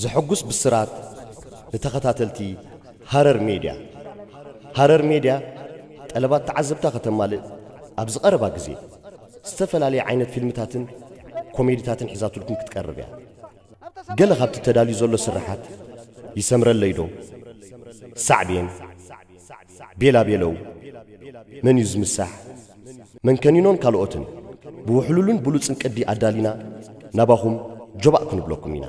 ዘሐጉስ ብስራት ንተኸታተልቲ ሃረር ሜድያ። ሃረር ሜድያ ጠለባት ተዓዘብታ ከተማልእ ኣብዚ ቀረባ ግዜ ዝተፈላለየ ዓይነት ፊልምታትን ኮሜዲታትን ሒዛትልኩም ክትቀርብ እያ። ገለ ካብቲ ተዳልዩ ዘሎ ስርሓት ይሰምረለይ ዶ? ሳዕቤን፣ ቤላቤለው፣ መን እዩ ዝምሳሕ፣ መንከኒኖን ካልኦትን ብውሕሉልን ብሉጽን ቅዲ ኣዳሊና ናባኹም ጆባእ ክንብለኩም ኢና።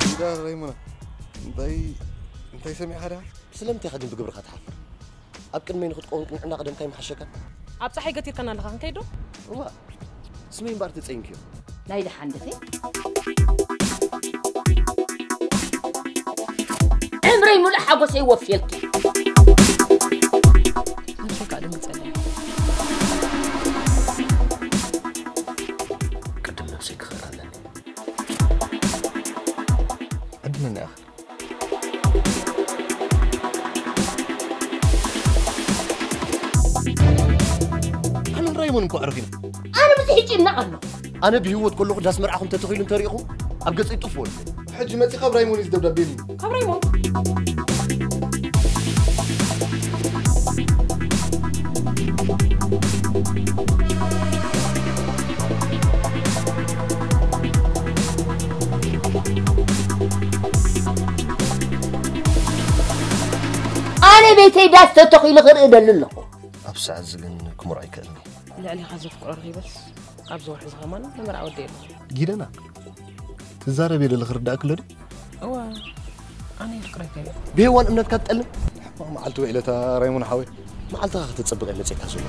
ኢዳ ረይሙና እንታይ እንታይ ሰሚዕካ ደኣ? ስለምንታይ ኢኻ ግን ብግብርኻ ትሓፍር? ኣብ ቅድመይ ንኽትቀውም ቅንዕና ቀደምካ ይምሓሸካ። ኣብ ጸሓይ ገቲርካና ኣለኻ ክንከይድ ዶ? እዋ ስመይ እምበኣር ተጸይንክዮ። ናይ ደሓን ድኺ? ዕምረይ ሙሉእ ሓጎሰይ ወፍየልኪ። ንሱ ከዓ ድምፀለይ። ቅድም ነብሰይ ክኸር ኣለኒ። ዕድመና ኢኻ። ኣነን ራይሞን እኮ ኣዕርፊና። ኣነ ብዙሕ ይጭነቕ ኣሎ። ኣነ ብህይወት ከለኹ ዳስ መርዓኹም ተተኺሉ እንተሪእኹም ኣብ ገጸይ ጡፍ በሉ። ሕጂ መጺኻ ኣብ ራይሞን እዩ ዝደብዳቤ ኢሉኒ። ካብ ራይሞን። ኣነ ቤተይ ዳስ ተተኺሉ ክርኢ ደሊ ኣለኹ። ኣብ ሰዓት እዚ ግን ክምርዖ ኣይክእልን እየ። ልዕሊኻ ዘፍቅሮ ረኺበስ ኣብዚ ወርሒ እዚ ኸማን ንመርዓ ወደየ ኣለኹ። ጊደና ትዛረብ የለ ክርዳእክ ኣሎ ድዩ? እወ ኣነ የፍቅረካ እየ። ብሄዋን እምነትካ ትጠልም? ሕማቕ መዓልቲ ውዒለታ ራይሞን ሓወይ። መዓልትኻ ከተጸብቕ እየ መጺእካ ዘሎ።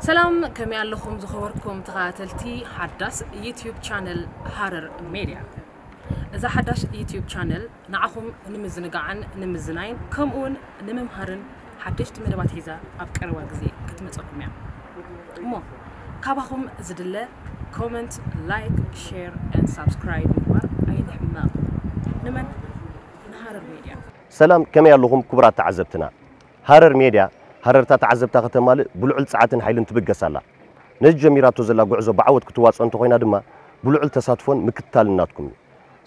ሰላም ከመይ ኣለኹም ዝኸበርኩም ተኸታተልቲ ሓዳስ ዩትዩብ ቻነል ሃረር ሜድያ። እዛ ሓዳሽ ዩትዩብ ቻነል ንዓኹም ንምዝንጋዕን ንምዝናይን ከምኡውን ንምምሃርን ሓደሽቲ መደባት ሒዛ ኣብ ቀረባ ግዜ ክትመፀኩም እያ። እሞ ካባኹም ዝድለ ኮመንት፣ ላይክ፣ ሼር and ሳብስክራይብ ምግባር ኣይንሕመቕ። ንመን? ንሃረር ሜድያ። ሰላም ከመይ ኣለኹም ክቡራት ተዓዘብትና። ሃረር ሜድያ ሃረርታ ተዓዘብታ ከተማልእ ብልዑል ጸዓትን ሓይልን ትብገስ ኣላ። ነዚ ጀሚራቶ ዘላ ጉዕዞ ብዓወት ክትዋጽኦ እንተኾይና ድማ ብልዑል ተሳትፎን ምክትታልን ናትኩም እዩ።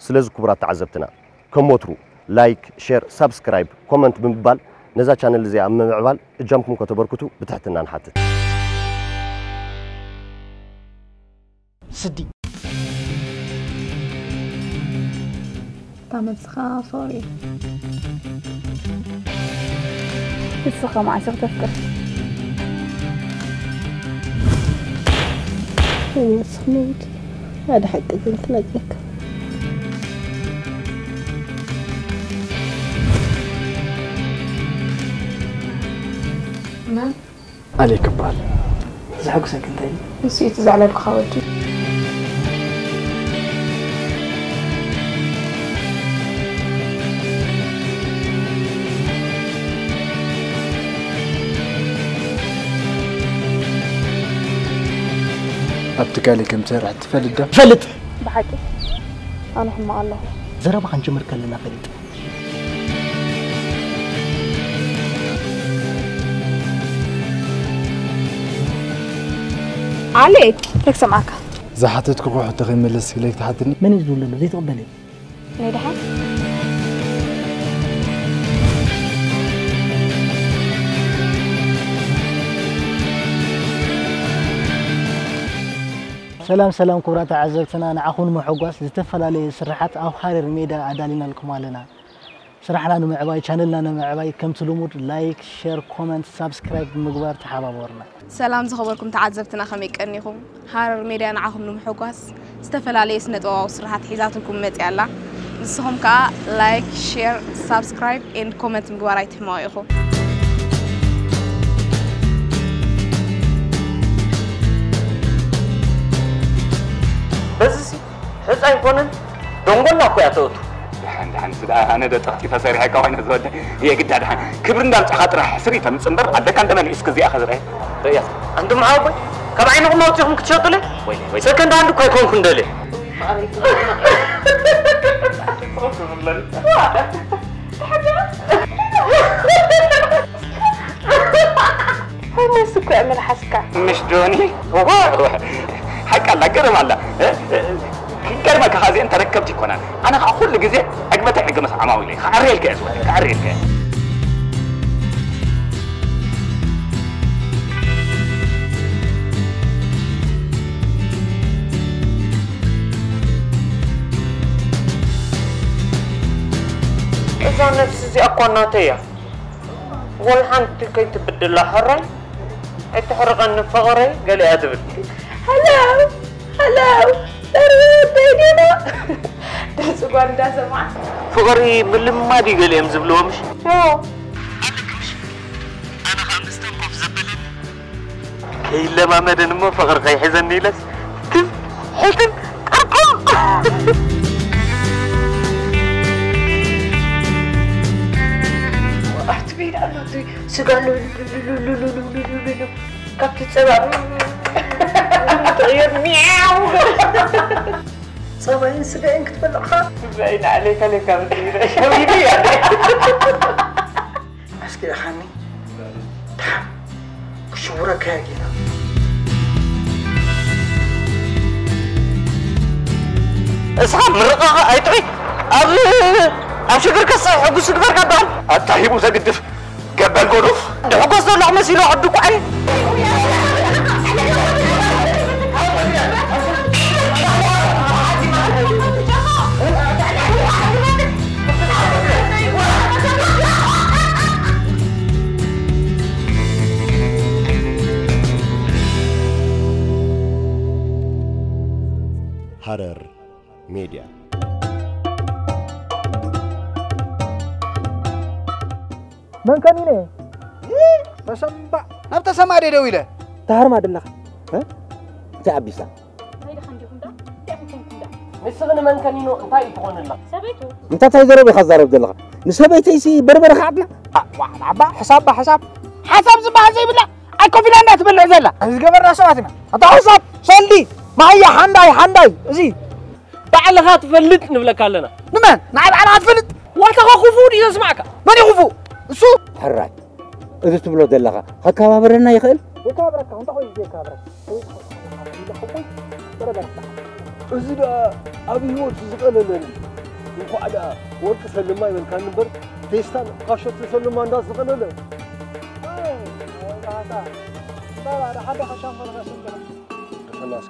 ስለዚ ክቡራት ተዓዘብትና ከም ወትሩ ላይክ፣ ሼር፣ ሳብስክራይብ፣ ኮመንት ብምባል ነዛ ቻነል እዚኣ ኣብ ምምዕባል እጃምኩም ከተበርክቱ ብትሕትና ንሓትት። ስዲ እታ መልስኻ ሶሪ። ንስኻ መዓስ ኢኺ ተፍቅር? ንስኺ ምውት ሓደ ሓቂ ግን ክነግረካ። መን? ኣሌክ እበሃል። ዘሐጉሰኪ እንታይ እዩ? ንሱ እዩ እቲ ዘዕለልኩኻ ወዲ። ኣብ ትካለይ ከም ትሰርሕ ትፈልጥ ዶ? እፈልጥ። ብሓቂ ኣነ ሕማቕ ኣለኹ። ዘረባ ክንጅምር ከለና ፈሊጥ። ኣሌክ፣ እንታይ ክሰምዓካ? ዝሓተትኩኺ ሕቶ ከይመለስክለይ ክትሓትኒ? መን እዩ ዝብል ዘሎ? ዘይትቕበል እየ። ናይ ደሓን? ሰላም ሰላም ክቡራት ተዓዘብትና፣ ንዓኹም ንምሕጓስ ዝተፈላለዩ ስርሓት ኣብ ሃረር ሜድያ ኣዳሊናልኩም ኣለና። ስራሕና ንምዕባይ፣ ቻነልና ንምዕባይ ከምቲ ልሙድ ላይክ፣ ሸር፣ ኮመንት፣ ሳብስክራይብ ብምግባር ተሓባበሩና። ሰላም ዝኸበርኩም ተዓዘብትና ከመይ ቀኒኹም? ሃረር ሜድያ ንዓኹም ንምሕጓስ ዝተፈላለዩ ስነ ጥበባዊ ስራሓት ሒዛትልኩም መፂኣ ኣላ። ንስኹም ከዓ ላይክ፣ ሼር፣ ሳብስክራይብ ኤንድ ኮመንት ምግባር ኣይትሕመቑ ኢኹም። በዚሲ ሕፃ ኣይኮነን ደንጎላ እኮ እያ ተእቱ። ደሓን ሓንስ ደኣ ኣነ ዶ ጠቕጢፈ ሰሪሐካ ኮይነ ዝወደ የግዳ ደሓን ክብሪ እንዳምጻኻ ጥራሕ ስሪተ ምጽንበር ኣለካ እንደ መሊእስ ክዚኣ ከዝርአ ርእያስ ኣንቱም ሓወቦይ ካብ ዓይንኹም ኣውጺኹም ክትሸጡለይ ወይ ወይ ሰከንድ ሃንድ እኮ ኣይኮንኩን ደልየ ሆርሞንስ እኮ እያ መልሓስካ። ምሽ ዶኒ ሓቂ ኣላ ገርም ኣላ ክገርመካ ከዚአን ተረከብቲ ይኮናን ኣነ ከዓ ኩሉ ግዜ ዕግበተይ ዕገመስ ዓማዊለይ ክዓርየልካ እየ ዝወደ ክዓርየልካ እየ እዛ ነብሲ እዚኣ እኳ ናተይ እያ። ወላ ሓንቲ ከይትብድላ ሕራይ ኣይትሕርቐኒ ፍቕረይ ገሊኣ ትብል። Hello hello በርወደይ ዲና ድምፂ ጓል እንዳሰማዕ ፍቕሪ ምልማድ እዩ ገሊኦም ዝብልዎ ምሽ ኦ ኣነ ከዓ ምስቶም ኮፍ ዘበለኒ ከይለማመደን እሞ ፍቕሪ ከይሕዘኒ ኢለስ ትም ሕትም ቅርቅም ኣብቲ ቤት ኣሎ እቲ ስጋ ሉሉሉሉሉሉሉሉሉ ካብቲ ፀባ ትቕየር ሚያው ፀባይን ስጋይን ክትበልዕኻ ብዛይና ዓሌካ ሌካ ብትግረ ሸዊዱ ያለ ኣስኪዕኻኒ ድሓን ክሽውረካ እያ ጌና እስኻ ምርቓኻ ኣይጥዑይ ኣብ ኣብ ሽግር ከስ ሕጉስ ይግበርካ በሃል ኣታ ሂቡ ዘግድፍ ገበል ጎዱፍ ድሕጎስ ዘለኹ መሲሉ ዕዱ ቋዕሪ ሃረር ሜድያ መን ከኒነ ተሰምባ ናብ ተሰማ ደይ ደው ኢለ ተሃርማ ደለኻ እ? እንታይ ኣቢሳ እንታይ ደኻ እንዲኹም ዳ እንታይ ኮንኩም ዳ ንስኺ ንመን ከኒኖ እንታይ እዩ ትኾንላ ሰበይቱ እንታይ እንታይ ዘረብ ኢኻ ትዛረብ ዘለኻ ንሰበይተይሲ በርበረ ክዓጥና ዋዕላ ኣባ ሕሳብ ባ ሕሳብ ሓሳብ ዝበሃል ዘይብላ ኣይ ኮፍ ኢላ እንዳትበልዕ ዘላ ዝገበርና ሰባት ኢና ኣታ ሕሳብ ሰልዲ ማያ ሓንዳይ ሓንዳይ እዚ ባዕልኻ ትፈልጥ ንብለካ ኣለና ንመን ንዓይ ባዕልኻ ትፈልጥ ዋልታ ኸ ክፉእ ድዩ ዘስማዕካ መን እዩ ክፉእ እሱ ሕራይ እዚ ትብሎ ዘለኻ ከከባብረና ይኽእል የከባብረካ እንታይ ኮይኑ የከባብረካ እዚ ደኣ ኣብ ህይወቱ ዝቐለለኒ እንኳዕ ደኣ ወርቂ ሰልማ ይበልካኒ እምበር ፌስታል ካሾት ሰልማ እንዳ ዝቐለለ ሓደ ከሻም ፈረሰ ተኸላስ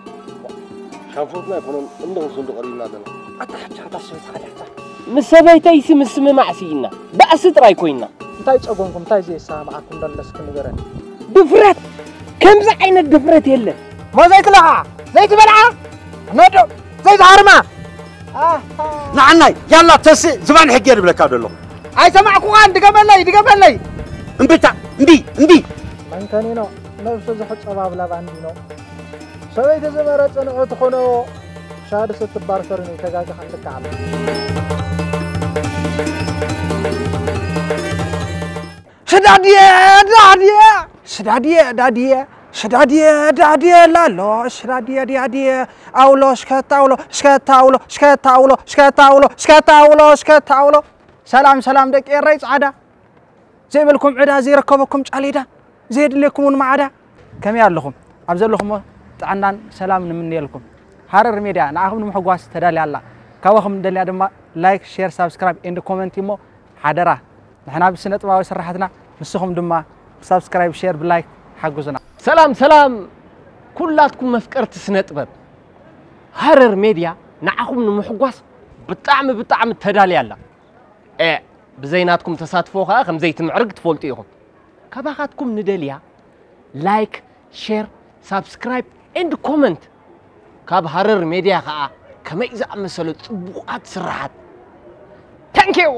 ሻንፎትና ኣይኮነን እንደ ክንስንዱ ቀሪብና ኣለና ኣታ ሓቻ ኣታ ሰበይት ሓደ ሕፃን ምስ ሰበይተይሲ ምስምማዕ ስኢና ባእሲ ጥራይ ኮይና እንታይ ጸገምኩም እንታይ ዘየሰማማዓኩም ደሎ እስኪ ንገረኒ ድፍረት ከምዚ ዓይነት ድፍረት የለን ሞ ዘይትለኻ ዘይትበልዓ ነዶ ዘይትሃርማ ንዓናይ ያላ ተስእ ዝባን ሕጌ ድብለካ ደለኹ ኣይሰማዕኩኻን ድገመለይ ድገመለይ እምብታ እምቢ እምቢ መንከኒኖ ነብሱ ዝሕጸባ ብላ ባንዲኖ ሰበይቲ ዝመረጸ ንዑ ትኾኖ ሻድስ እትባር ፈርኒ ተጋግኻ ትልካ ኣሎ ሽዳድየ ዳድየ ሽዳድየ ዳድየ ሽዳድየ ዳድየ ላሎ ሽዳድየ ዲያድየ ኣውሎ ሽከታ ኣውሎ ሽከታ ኣውሎ ሽከታ ኣውሎ ሽከታ ኣውሎ ሽከታ ኣውሎ ሽከታ ኣውሎ ሰላም ሰላም ደቂ ኤረይ ጻዕዳ ዘይበልኩም ዕዳ ዘይረከበኩም ጫሌዳ ዘየድልየኩም እውን ማዕዳ ከመይ ኣለኹም ኣብ ዘለኹሞ ጥዕናን ሰላም ንምንየልኩም ሃረር ሜድያ ንዓኹም ንምሕጓስ ተዳልያ ኣላ ካባኹም ንደልያ ድማ ላይክ ሼር ሳብስክራይብ ኤንድ ኮመንት እሞ ሓደራ ንሕና ብስነ ጥባዊ ስራሓትና ንስኹም ድማ ብሳብስክራይብ ሼር ብላይክ ሓግዙና ሰላም ሰላም ኩላትኩም መፍቀርቲ ስነ ጥበብ ሃረር ሜድያ ንዓኹም ንምሕጓስ ብጣዕሚ ብጣዕሚ ተዳልያ ኣላ እ ብዘይ ናትኩም ተሳትፎ ከኣ ከም ዘይትምዕርግ ትፈልጡ ኢኹም። ካባኻትኩም ንደልያ ላይክ፣ ሸር፣ ሳብስክራይብ ኤንድ ኮመንት። ካብ ሃረር ሜድያ ከኣ ከመይ ዝኣመሰለ ጽቡቓት ስራሓት። ታንኪዩ።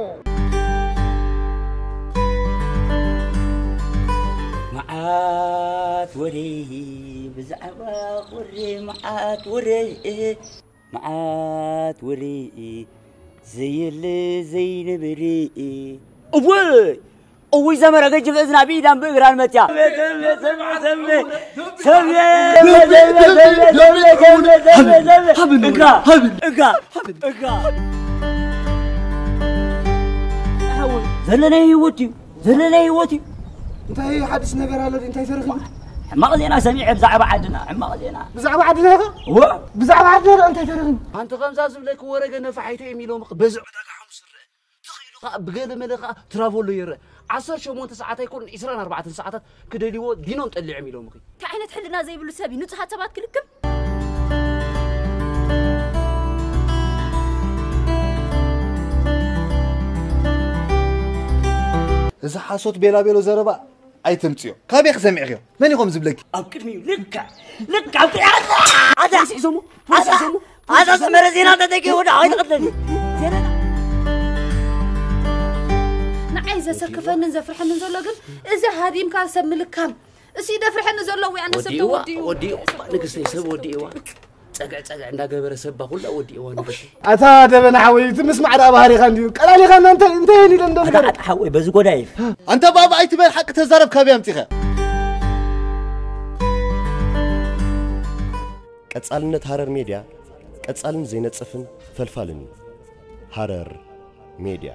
መዓት ወሬ ብዛዕባ ቁሪ መዓት ወሬ መዓት ወሬ ዘየለ ዘይነበረ እወ እውይ ዘመረ ገጅፍ እዝና ብኢዳን ብእግራን መትያ ዘለናይ ህይወት እዩ። ዘለናይ ህይወት እዩ። እንታይ ሓድሽ ነገር ኣሎ? እንታይ ተረኺቡ? ሕማቕ ዜና ሰሚዐ ብዛዕባ ዓድና። ሕማቕ ዜና። ብዛዕባ ዓድና ኢኻ? እወ። ብዛዕባ ዓድና እንታይ ተረኺቡ? ኣንቲ ከምዛ ዝብለኪ ወረ ገነፋ ሓይተ እዮም ኢሎምኺ በዚ ዕዳጋ ሓሙስ ዝረአ። ትኽኢሉ ኸዓ ብገለ መለ ኸዓ ትራቮሎ ይረአ። ዓሰርተ ሸሞንተ ሰዓት ኣይኮኑን፣ ዕስራን ኣርባዕተን ሰዓታት ክደልይዎ ዲኖም ጠሊዖም ኢሎምኺ። እንታይ ዓይነት ሕልና ዘይብሉ ሰብ እዩ ንጹሃት ሰባት ክልክም? እዚ ሓሶት ቤላቤሎ ዘረባ ኣይተምፅዮ። ካበይ ክሰሚዕኽዮ? መን ኢኹም ዝብለኪ? ኣብ ቅድሚኡ ልክዕ ልክዕ ኣብ ቅድሚ ኣታ ኣታ ኣታ ኣታ ሰመረ ዜና ተደጊ ወደ ኣይትቐትለኒ ዜና ንዓይ ዘሰክፈንን ዘፍርሐንን ዘሎ ግን እዚ ሃዲምካ ሰብ ምልካም እሱ ይደፍርሐኒ ዘሎ ወይ ኣነ ሰብ ወዲእዋ ተወዲኡ ወዲእዋ ንግስተይ ሰብ ወዲእዋ ጸግዕ ጸግዕ እንዳገበረ ሰባ ኩላ ወዲእዋ ንግስተይ ኣታ ደበና ሓወይ እቲ ምስማዕ ደኣ ባህሪኻ እንድዩ ቀላሊኻ እና እንታይ እንታይ ኢለ እንዶ ነገር ኣታ ሓወይ በዚ ጎዳይ ኣንታ ባባ ኣይትበል ሓቂ ተዛረብ ካበይ ኣምፂኸ ቀጻልነት ሃረር ሜድያ ቀጻልን ዘይነጽፍን ፈልፋልን እዩ። ሃረር ሜድያ።